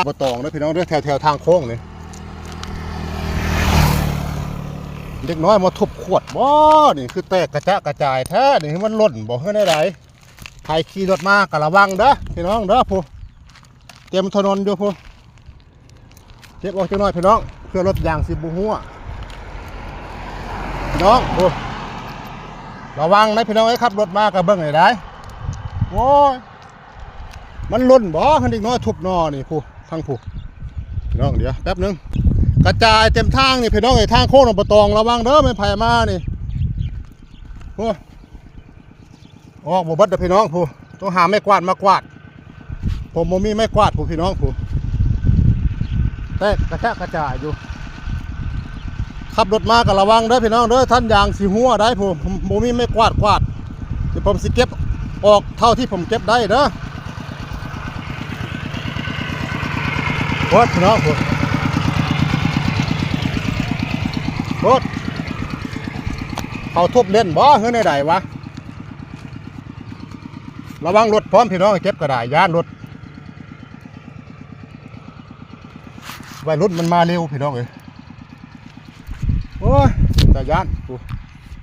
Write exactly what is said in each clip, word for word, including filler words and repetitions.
บ่ตองเด้อพี่น้องเด้อ แถวๆทางโค้งนี่ เด็กน้อยมาทุบขวดบ่นี่ คือแตกกระจะกระจายแท้นี่ มันหล่นบ่ คือแนวใด ใครขี่รถมาก็ระวังเด้อพี่น้องเด้อ ผู้ เต็มถนนอยู่ผู้ เก็บออกจักหน่อยพี่น้อง เพื่อรถยางสิบ่รั่ว พี่น้องผู้ ระวังนะพี่น้องเอ้ย ขับรถมาก็เบิ่งให้ได้ โอ้ย มันหล่นบ่ คันเด็กน้อยทุบหน่อนี่ผู้ ทางผู้ พี่น้อง เดี๋ยวแป๊บหนึ่ง กระจายเต็มทางนี่พี่น้องเอ้ย ทางโค้งหนองบ่ตอง ระวังเด้อ แม่นไผมานี่ โอ้ ออกบ่เบิดเด้อพี่น้องผู้ ต้องหาไม้กวาดมากวาด ผมบ่มีไม้กวาดผู้พี่น้องผู้ แตกกระจะกระจายอยู่ ขับรถมาก็ระวังเด้อพี่น้องเด้อ ท่านยางสิรั่วได้ผู้ ผมบ่มีไม้กวาดกวาด เดี๋ยวผมสิเก็บออกเท่าที่ผมเก็บได้เด้อ โพดพี่น้อง โพด โพด เขาทุบเล่นบ่ คือแนวใดวะ ระวังรถพร้อมพี่น้อง เก็บก็ได้ ย้านรถ วัยรุ่นมันมาเร็วพี่น้องเอ้ย โอ้ย ตาย้านกู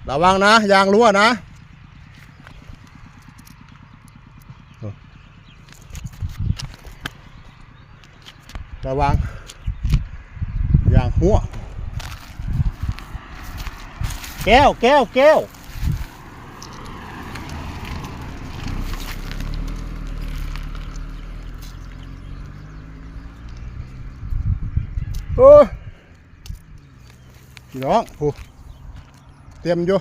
ระวังนะ ยางรั่วนะ ระวัง ยางรั่ว แก้ว แก้ว แก้ว โอ้ย พี่น้องผู้ เตรียมอยู่